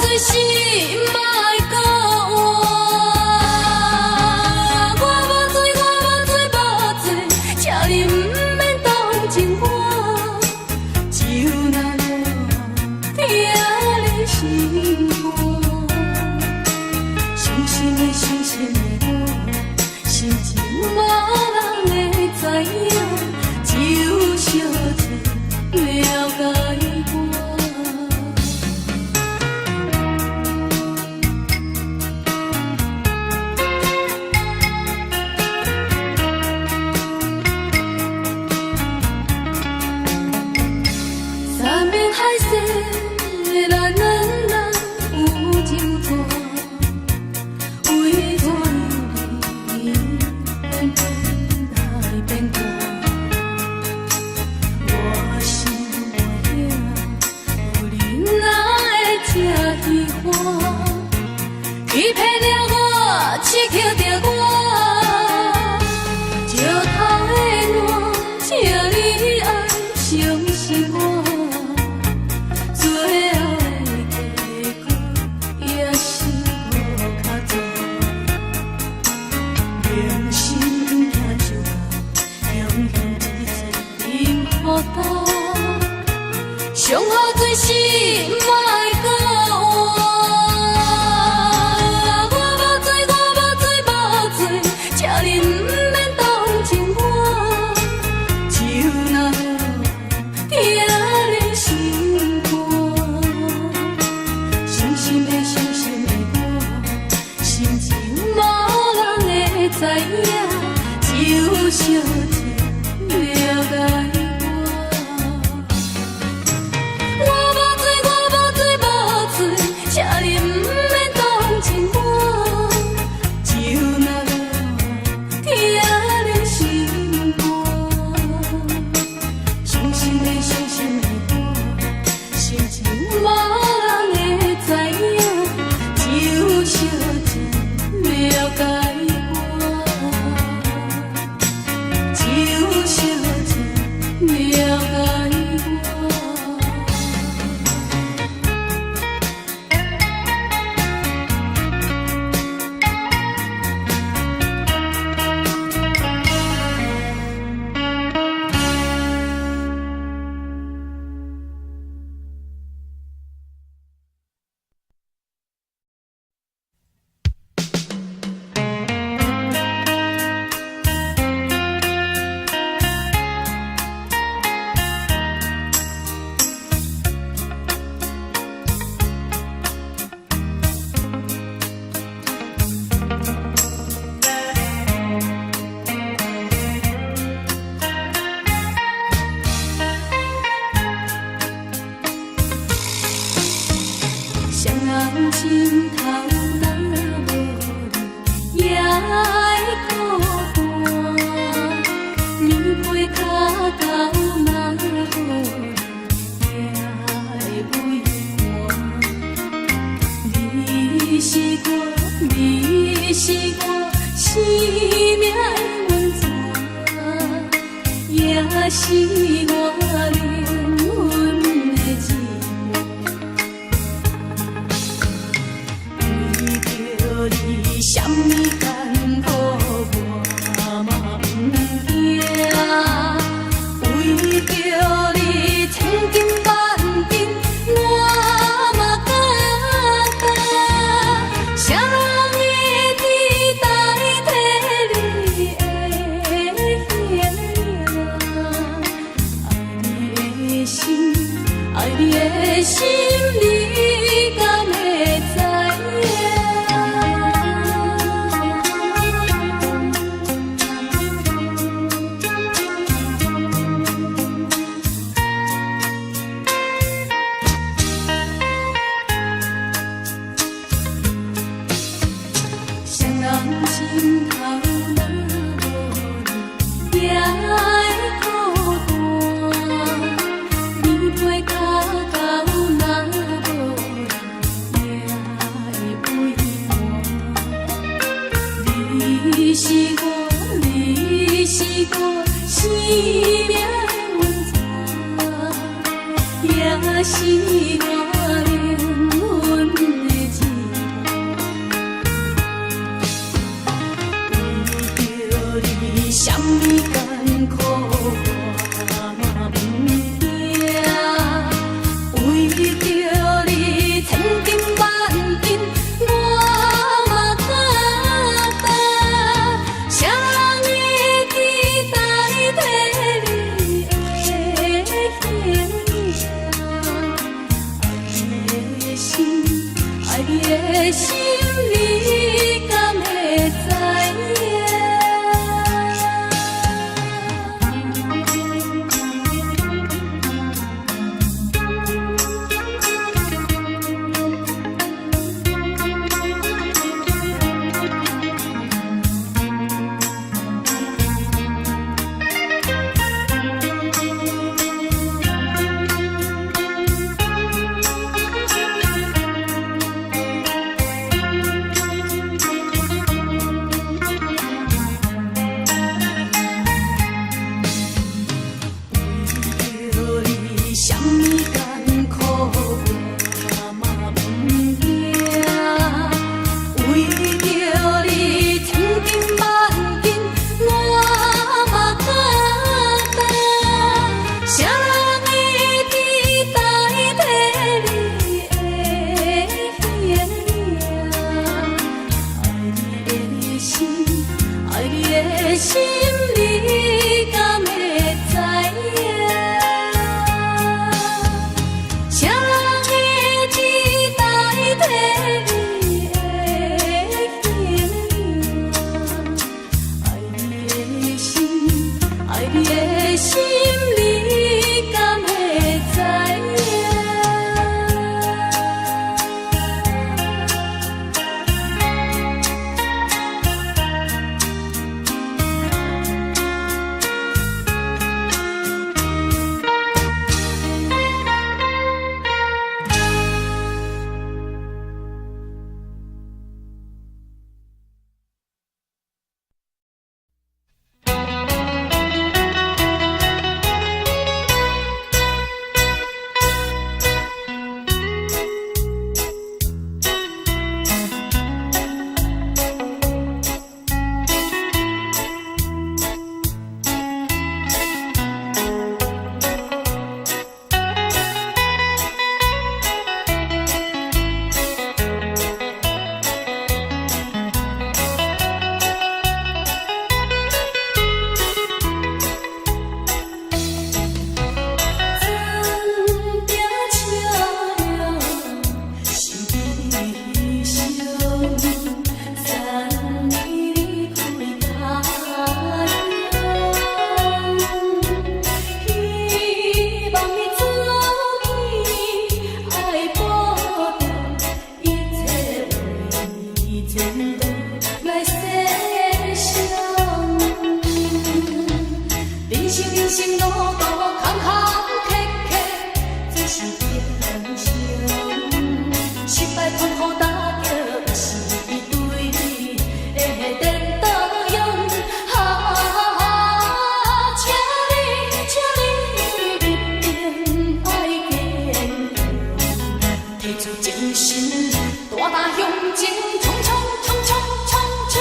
做心莫閣換。我無罪，我無罪，無罪，請你毋免同情我。酒若爛，疼你心肝。傷心的，傷心的我，心情無人會知影，只有小姐了解我。山盟海誓，咱兩人有酒醉，為怎樣你偏偏來變卦？我心肝疼，有你哪會這虚華？欺騙了我，痴捡著我，石頭的爛，請你愛相信我。最後的結果也是無卡紙，明心毋驚就到，雄雄一世沉予担，上好做心莫閣換。我無罪，我無罪，無罪，請你毋免同情我。酒若爛，疼你心肝。傷心的，傷心的我，心情無人會知影，只有小姐了解我。我無罪，我無罪，無罪，請你毋免同情我。酒若爛，疼你心肝。傷心的，傷心的我，心情無人會知影，只有小姐了解我。只有小姐了解我。誰人心頭若無你，也會孤單。棉被跤頭若無你，也會畏寒。你是我，你是我生命的源泉，也是我靈魂的一半。為著你，啥物艱苦我嘛毋驚。為著你，千金萬金我嘛敢擔。誰人會知代替你的形影？愛你的心，愛你的心，你敢會知影？你的心，你敢會知影？為著你，啥物艱苦我嘛毋驚。為著你，千金萬金我嘛擔當。啥人會知代替你的形影？愛你的心，愛你的心，你敢會知影？啥人會知代替你的形影？愛你的心，愛你的心，你敢會知影？船拼車了，心悲傷，送你離開家鄉。希望你早起，愛保重，一切為前途來設想。人生人生路途坎坎坷坷，做是平常。失敗痛苦打擊，是對你的顛倒用。啊，請你，請你一定愛堅強，提出精神，大大向前衝衝衝衝衝衝，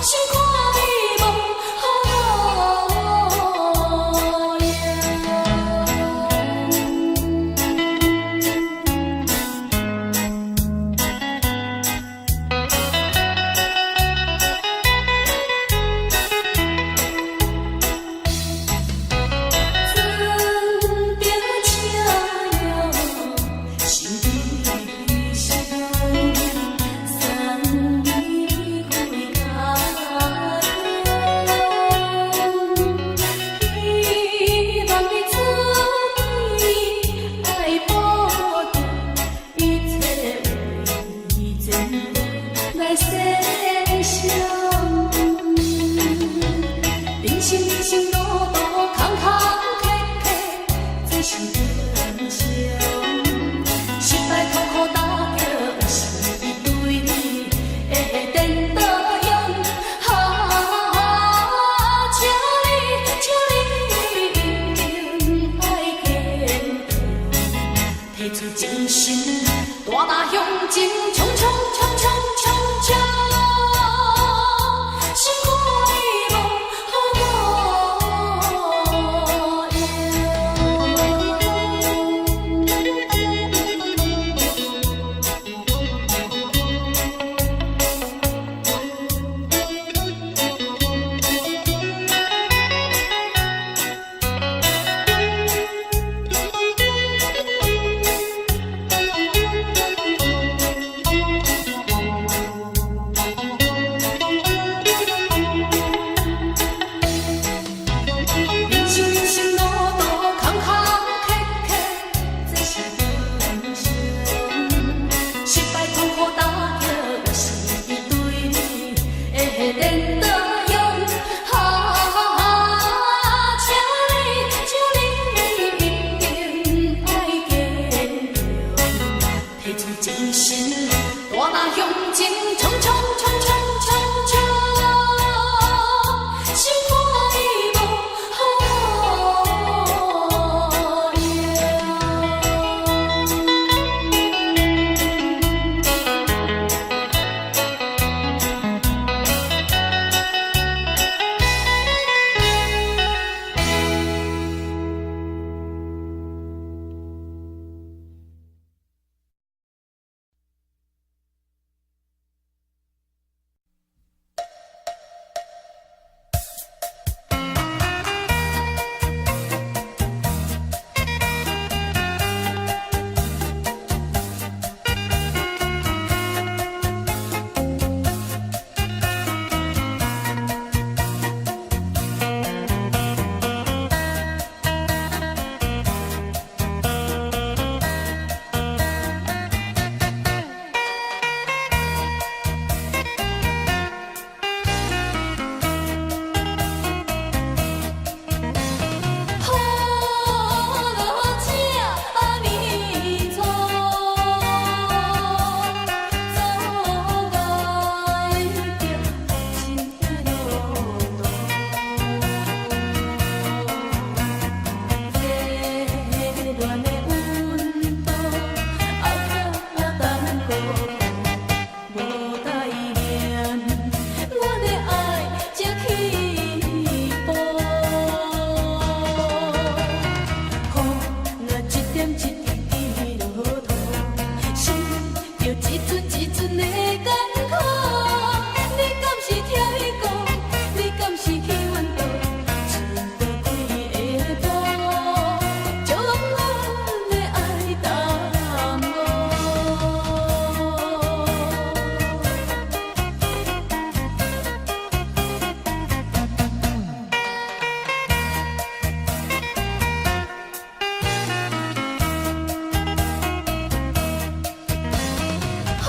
想看你無好路用。船拼車了，心悲傷，送你離開家鄉。希望你早起，愛保重，一切為前途來設想。人生人生路途坎坎坷坷，做是平常。失敗痛苦打擊，是對你的顛倒用。啊，請你，請你一定愛堅強，提出精神，大大向前衝衝衝衝衝衝，想看你無好路用。彼陣精神，大馬向前衝衝衝衝衝衝，心肝已無好用。雨落這呢早，阻礙著情的路途。熱戀的溫度，壓甲等孤無代念，阮的愛才起步。雨若一點一滴滴落土，心就一陣一陣的艱苦。你敢是疼伊顧？你敢是去阮倒？真多幾下步，將阮的愛耽誤。雨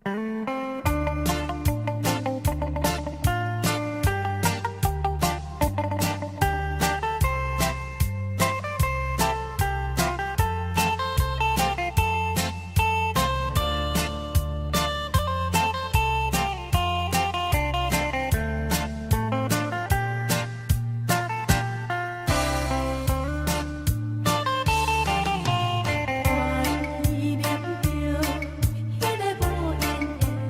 我依念著彼个無緣的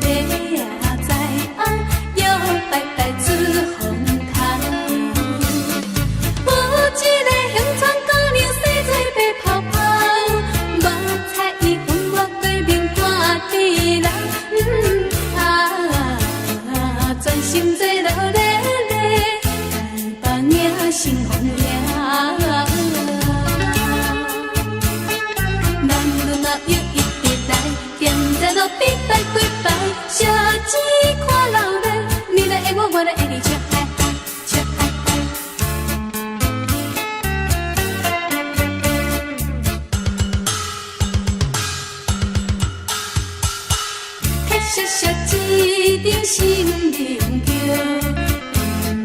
爸仔知影，欲拜拜出風頭。有一个鄉村姑娘，生做白泡泡，目彩伊分我過面半滴人，啊，專心做落咧咧，台北迎新風迎。男女老幼一直來，踮在路邊拜幾擺，小姊看鬧熱，你來愛我，我來愛你，笑嗨嗨，笑嗨嗨。铁屑屑一張新明橋，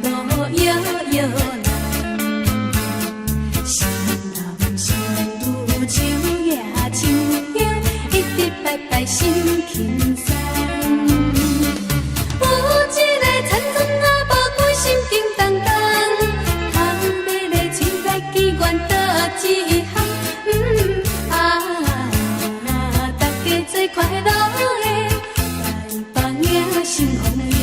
沿路搖搖人，新男新女手舉手香，一直拜拜心輕鬆。有一个田村阿婆，規心叮當當，頭尾咧喙內機願倒一項，啊，大家做快樂的，台北迎新風迎。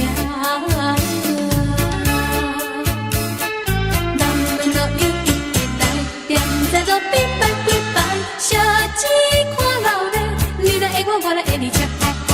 男女老幼一直來，踮在路邊拜幾擺，小姊看鬧熱，你來愛我，我來愛你，笑嗨嗨，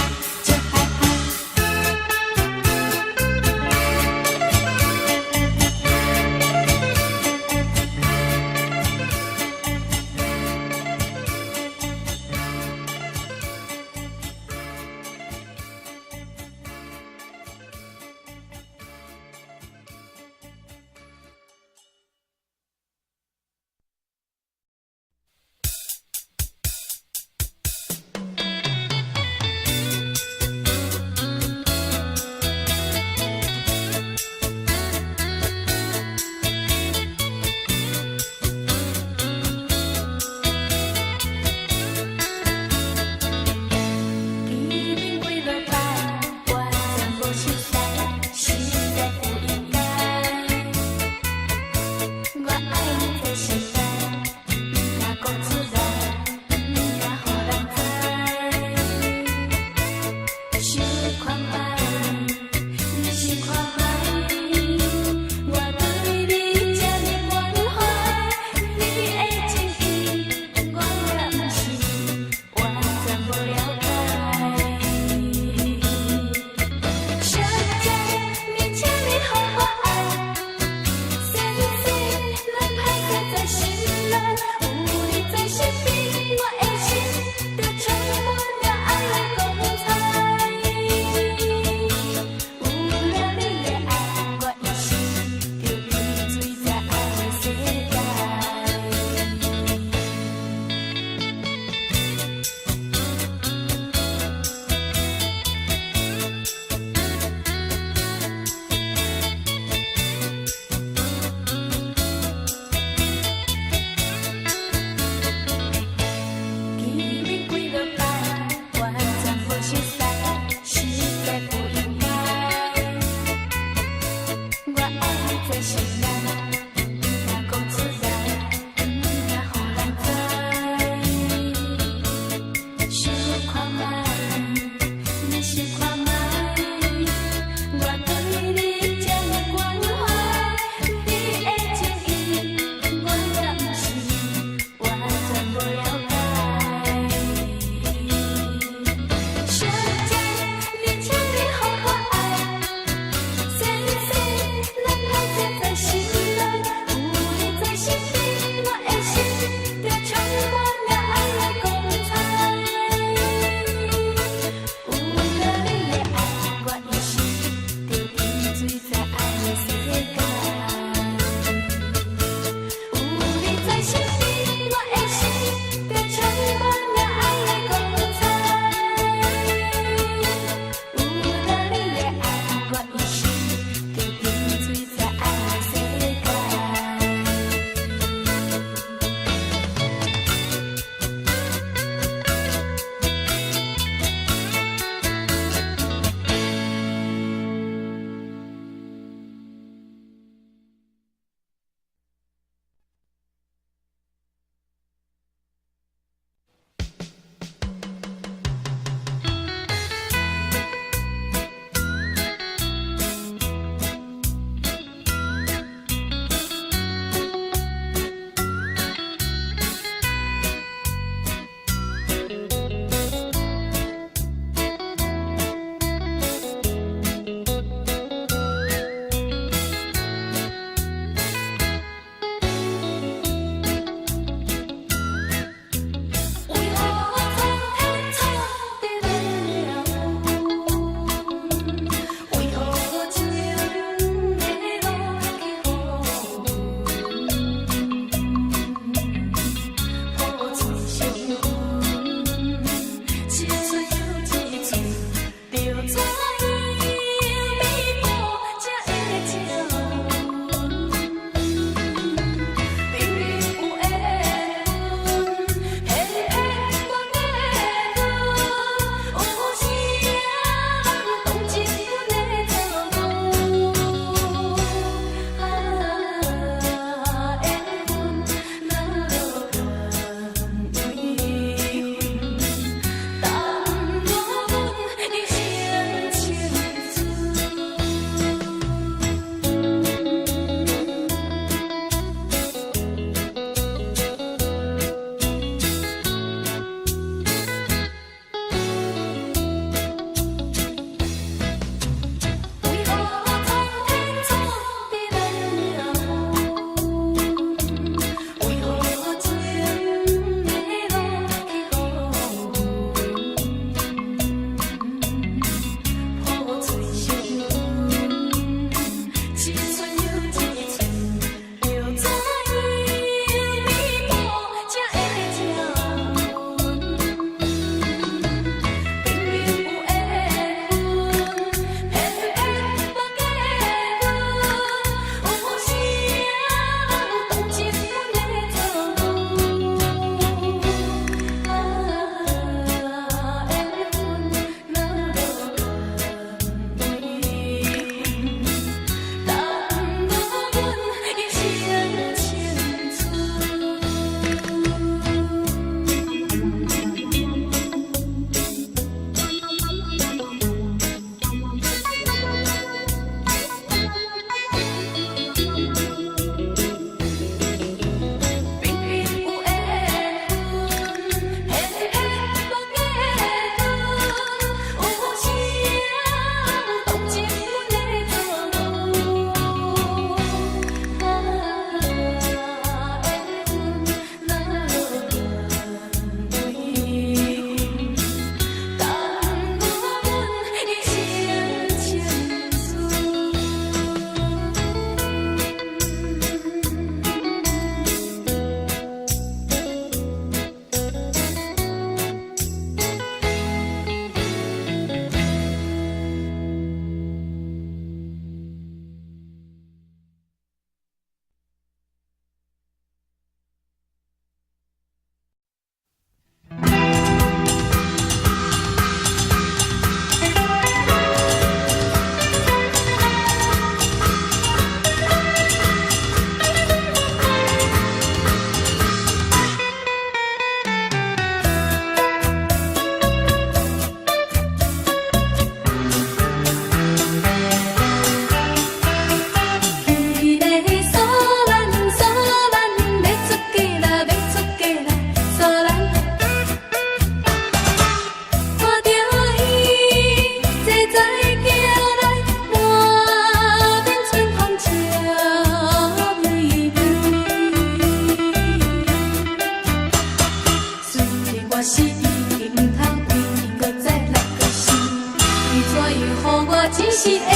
樣予我一時會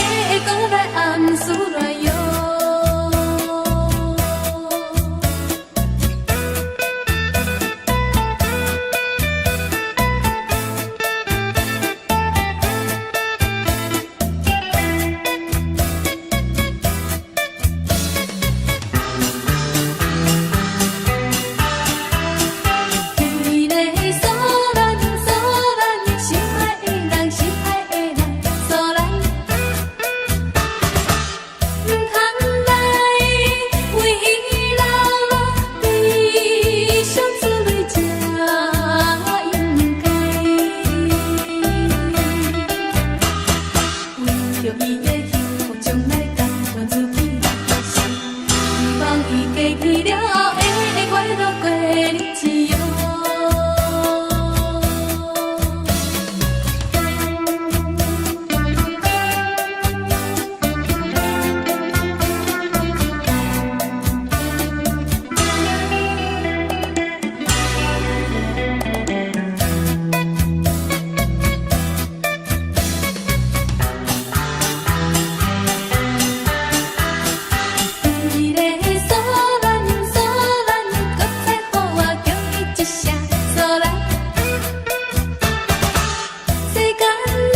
閣來暗思亂喲。彼个苏兰，苏兰，心爱的人，心爱的人，苏兰，毋通来为伊流落悲伤珠泪才应该。为著伊的幸福，将来甘愿自己来牺牲，希望伊嫁去了后会快乐过日子哟。彼个苏兰，苏兰，阁再予我叫伊一声苏兰。世间的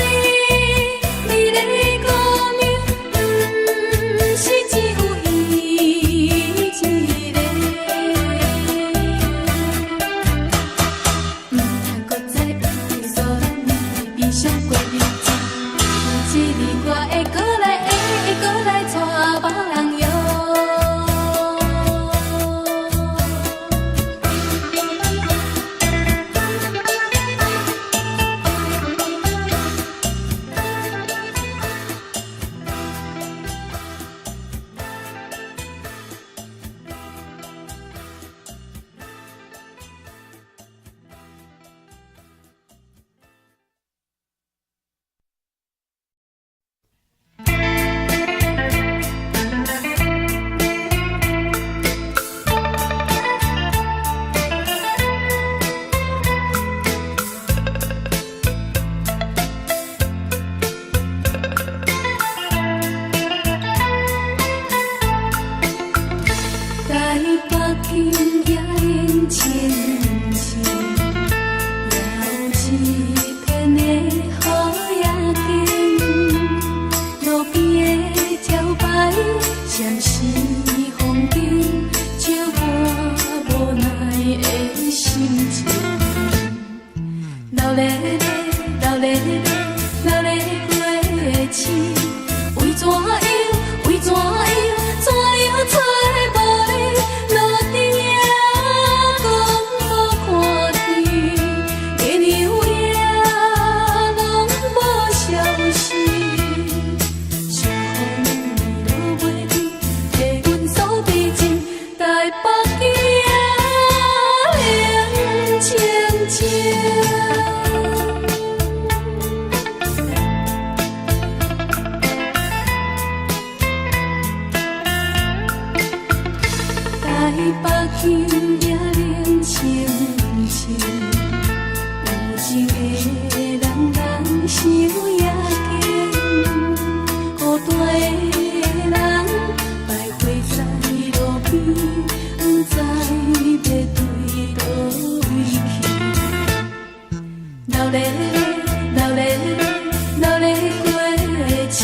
美丽姑娘，毋是只有伊一个。毋通阁再为苏兰悲伤过日子，有一日我会阁来，会阁来娶别人哟。台北今夜冷清清，也有一片的好夜景。路边的招牌闪是风景，照我无奈的心情。流咧咧，流咧咧，流咧过市，为怎样？为怎样？怎样找无你？路灯也讲无看见，月娘也拢无消息。想予你落袂去，替阮诉悲情，台北今冷清清。台北今夜冷清清，有情的人人伤也紧，孤单的人徘徊在路边，不知欲对佗位去。流咧咧，流咧咧，流咧过市，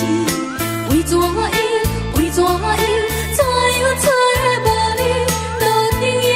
为怎样？为怎样？怎样找无你？路灯也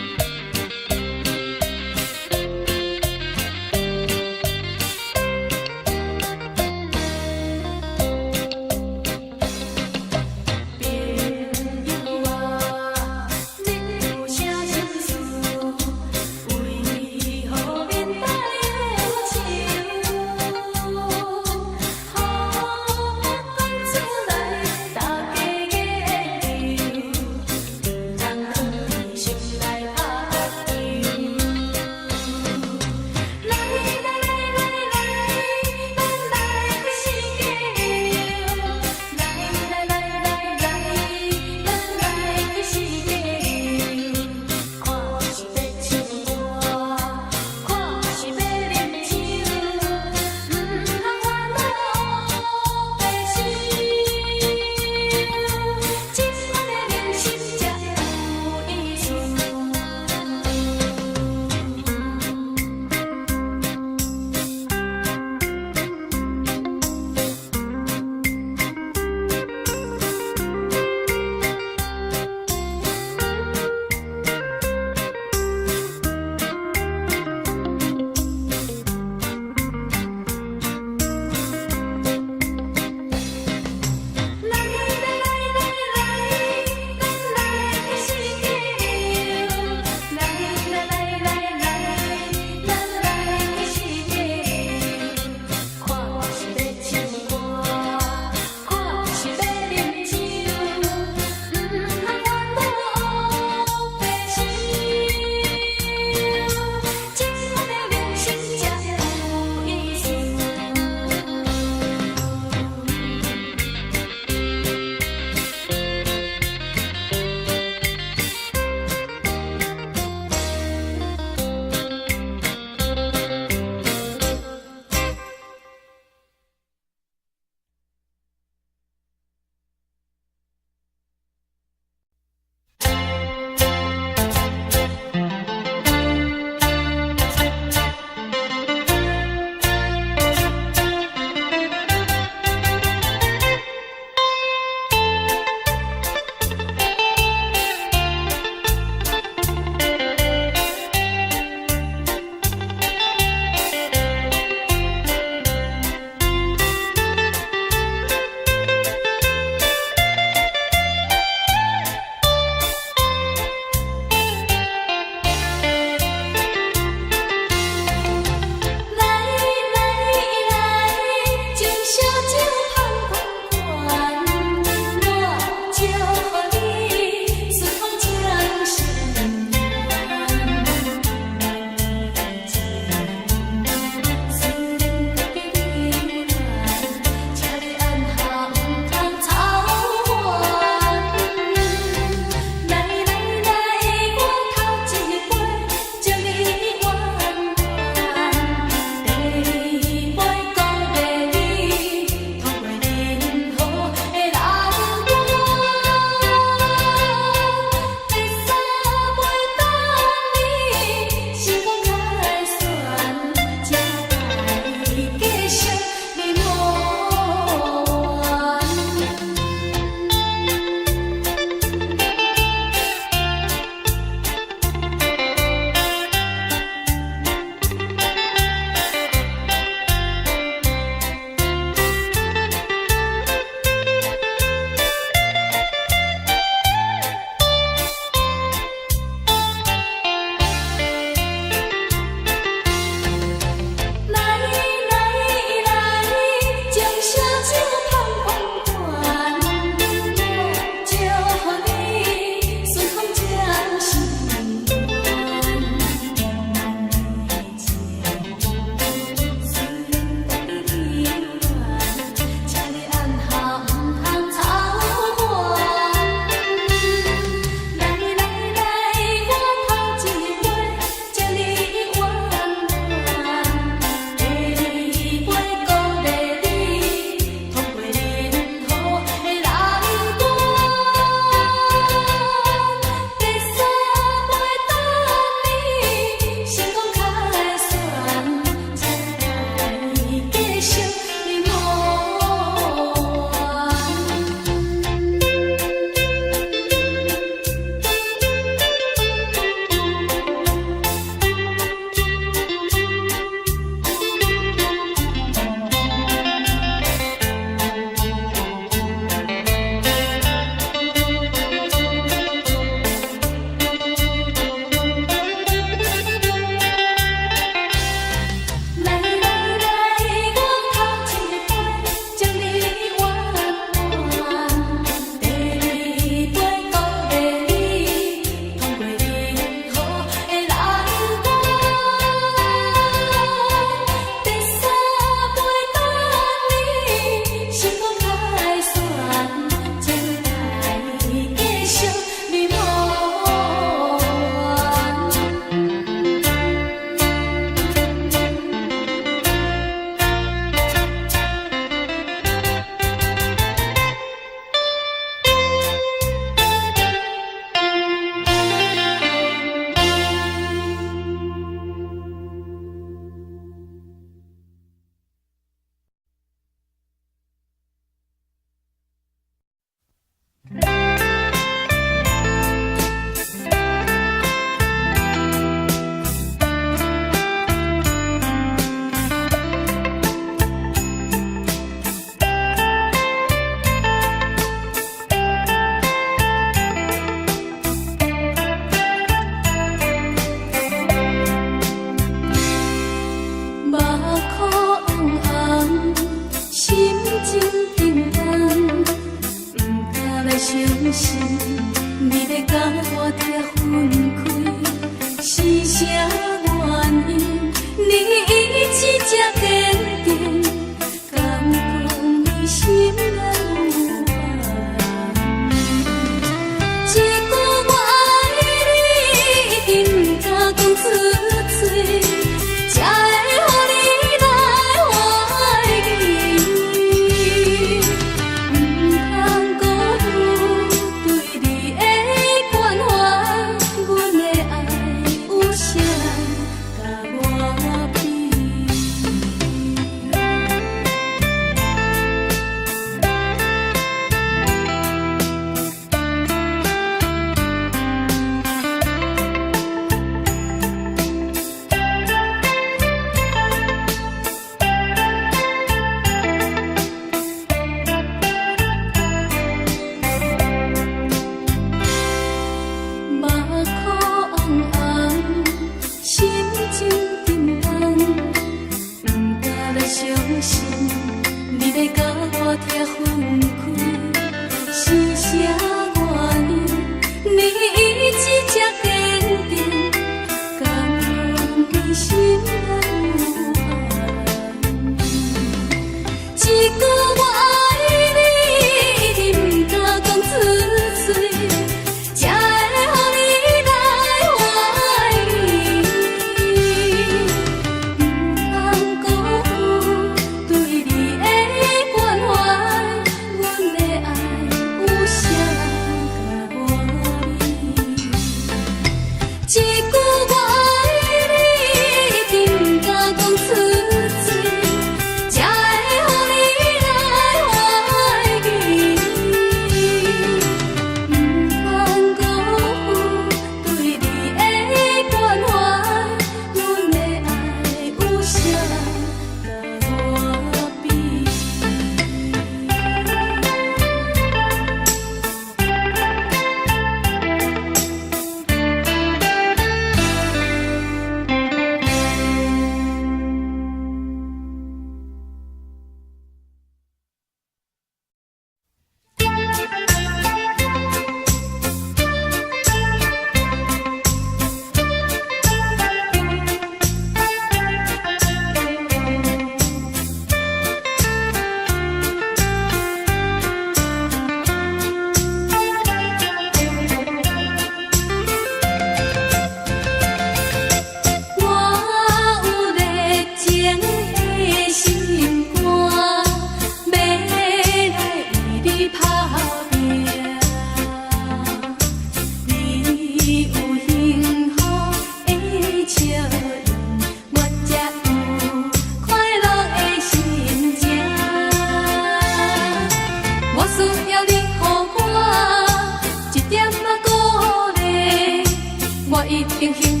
一定幸予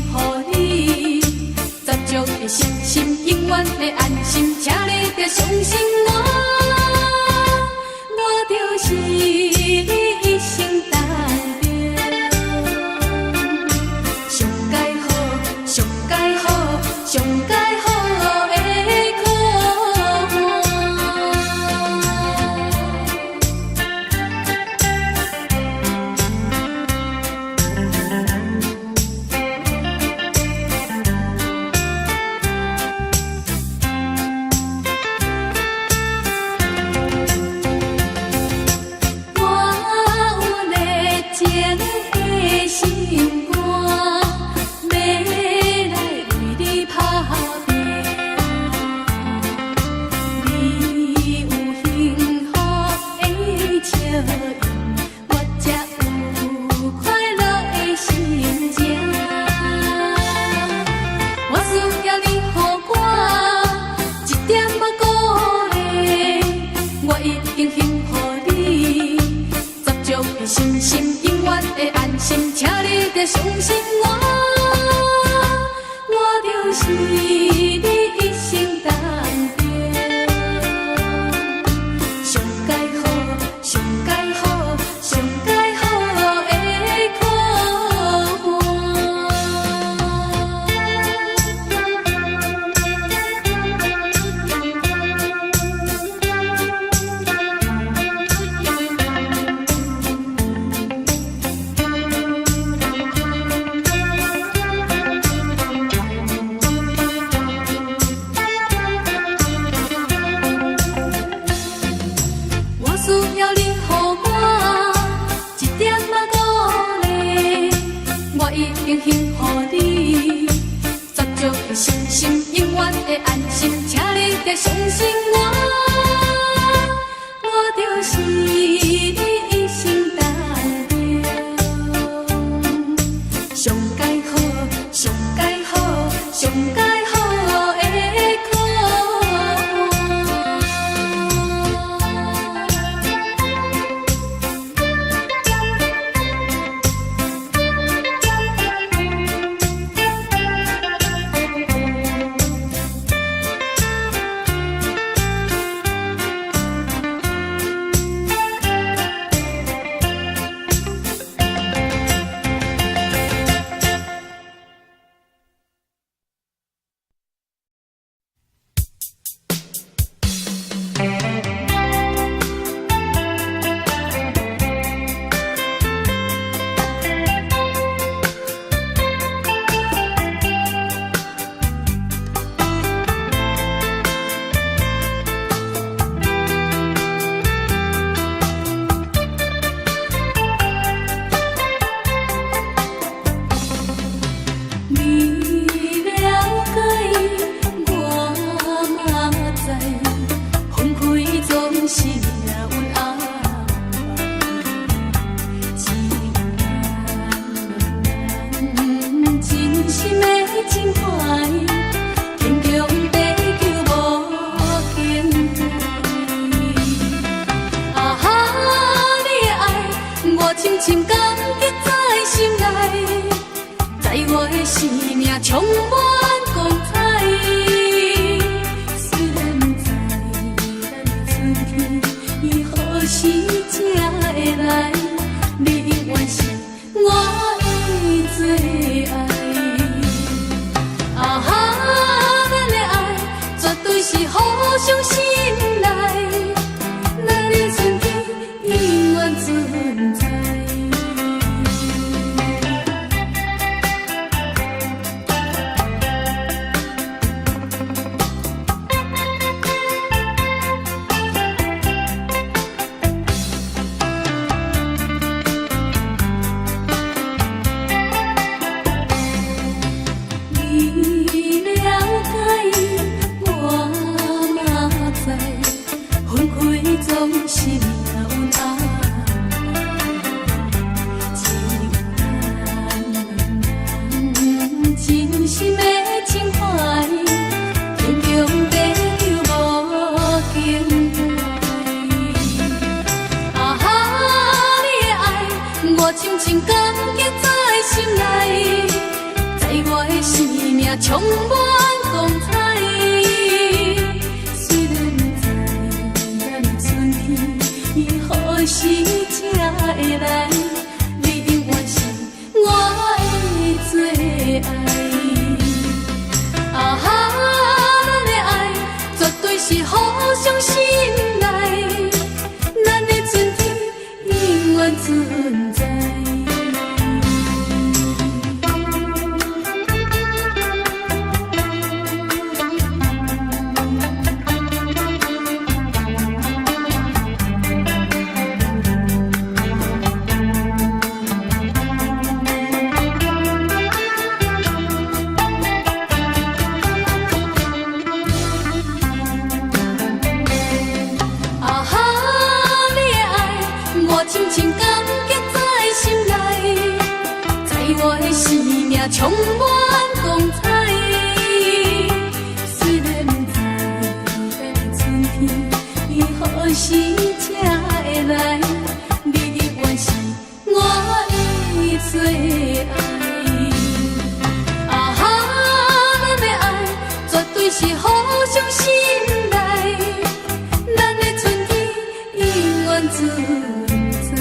你。十足的信心，永遠會安心，請你著相信我，我就是你一生當中上佳好、上佳好、上佳好的伙伴。我有熱情的心肝，欲來為你打拼。你有幸福的笑容，我才有快樂的心情。我需要你予我一點仔鼓勵，我一定幸予你。十足的信心，永遠會安心，請你著相信我，我就是你一生當中上佳好、上佳好、上佳好的伙伴。我需要你予我一點仔鼓勵，我一定幸予你。十足的信心，永遠會安心，請你著相信我，我就是你一生當中上佳好、上佳好、上佳好的伙伴。你了解，我嘛知，分開總是命運安排。一難兩難，真心的情懷，天長地久無更改。啊哈，你的愛，我深深感激在心內。在我的生命充滿光彩。雖然不知咱的春天伊何時才會來，你永遠是我的最愛。啊哈，咱的愛絕對是互相信賴，咱的春天永遠存在。充滿光彩。雖然不知咱的春天何時才會來，你永遠是我的最愛。啊哈，咱的愛絕對是互相信賴，咱的春天永遠存在。啊哈，你的愛我深深感激在心內，在我的生命充滿光彩。雖然不知咱的春天何時才會來，你永遠是我的最愛。啊哈，咱的愛絕對是互相信賴，咱的春天永遠存在。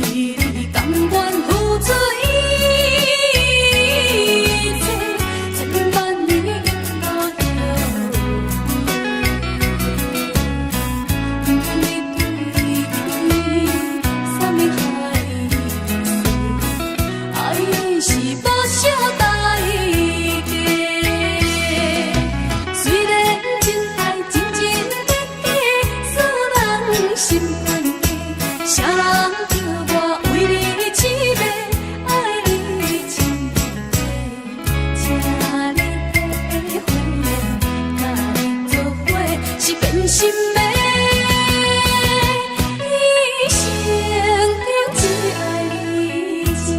為你甘願付出一切，千萬年無後悔。不管你對天啥物海誓，愛是無惜代價。雖然真愛真真假假，使人心懸低，啥人叫我為你痴迷，愛你情迷，請你體會，佮你做伙是變心的。一生中只愛你一个。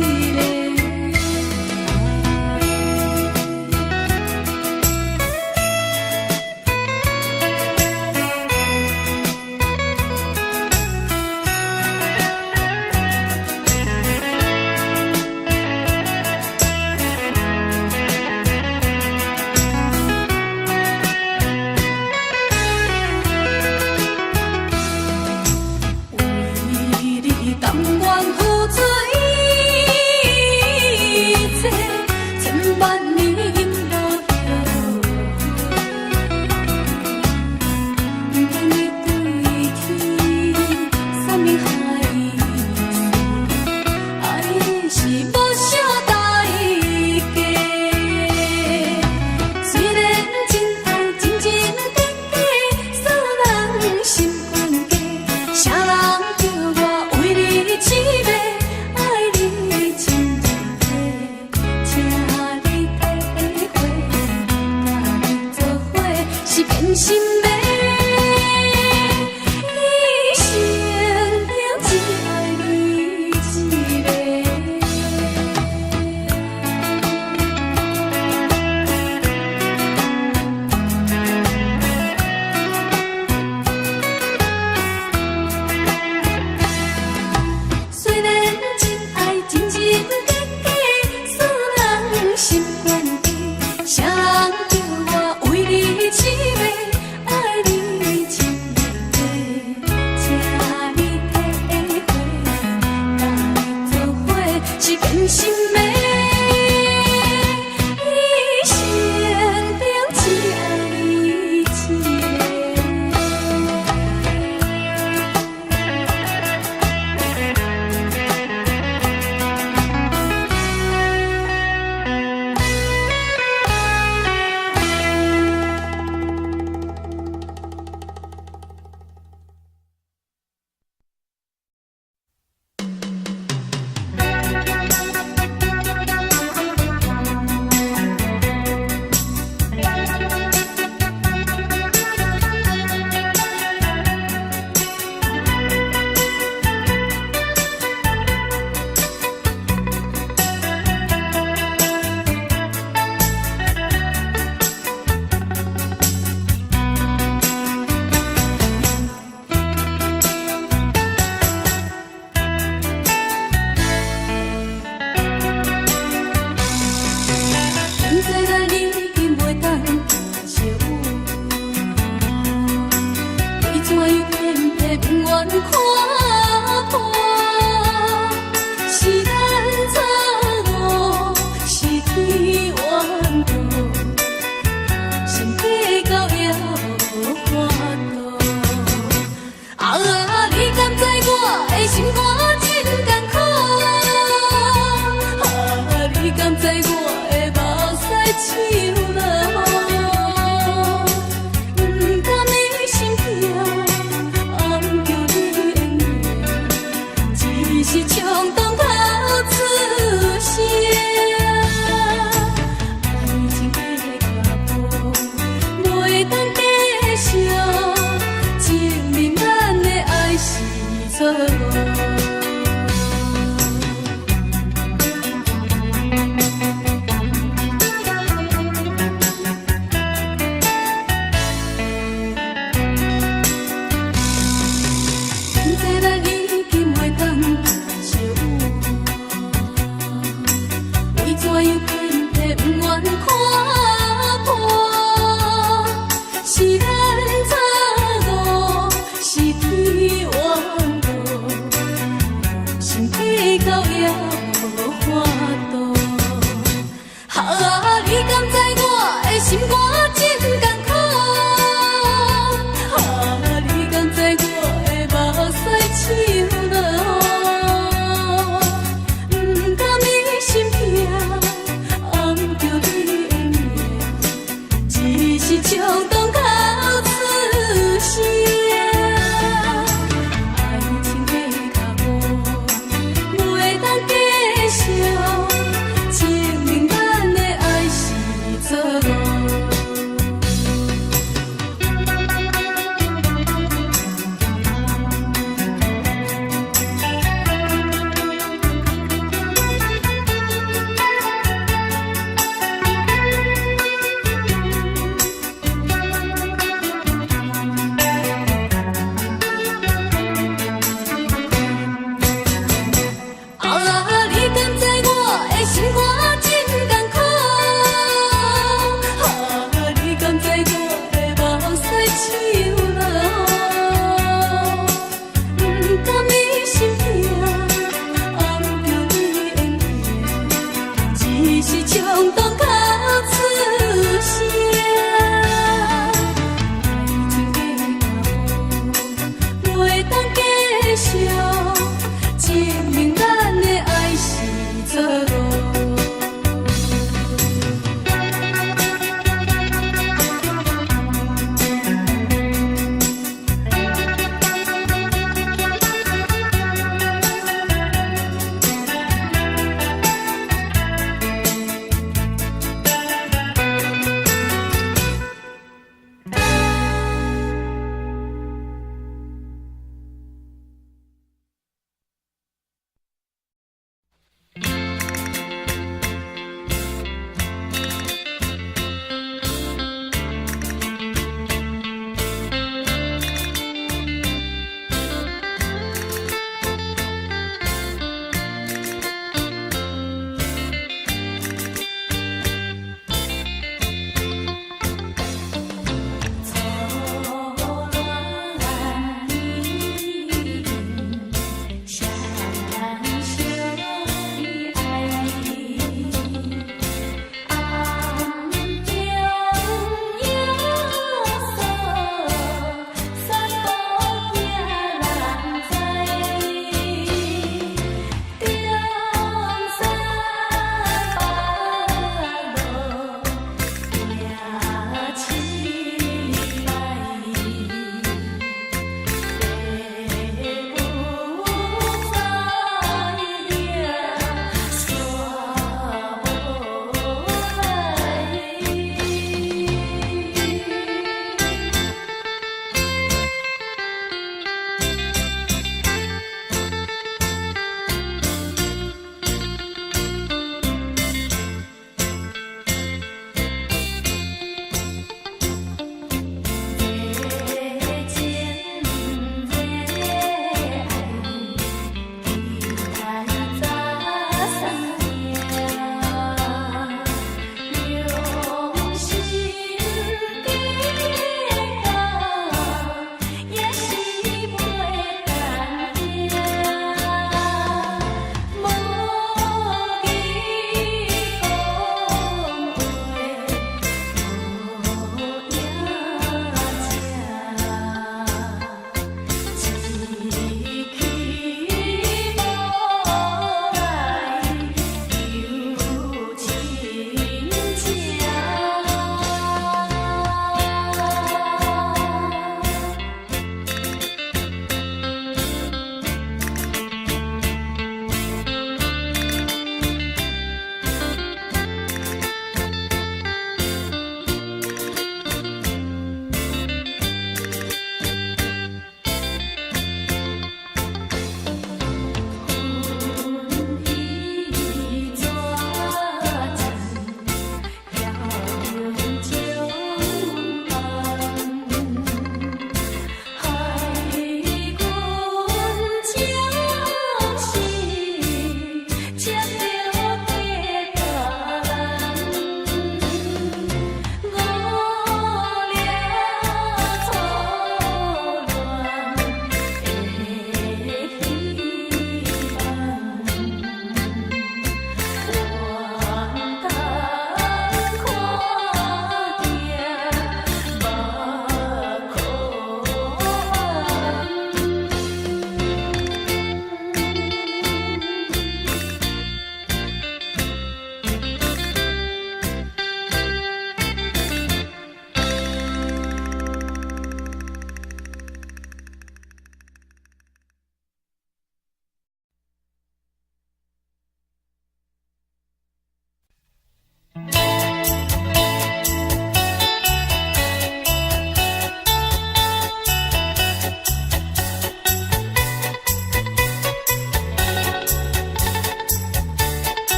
毋知咱已經袂當相有，你怎樣偏偏不願看破？是咱錯誤，是天怨妒，心計較也無法度。啊，你敢知我的心肝真艱苦？啊，你敢知我的目屎像落雨？毋甘你心痛，暗叫你的名，只是衝動哭出聲。愛情的腳步袂當繼續，證明咱的愛是錯誤。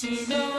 一路。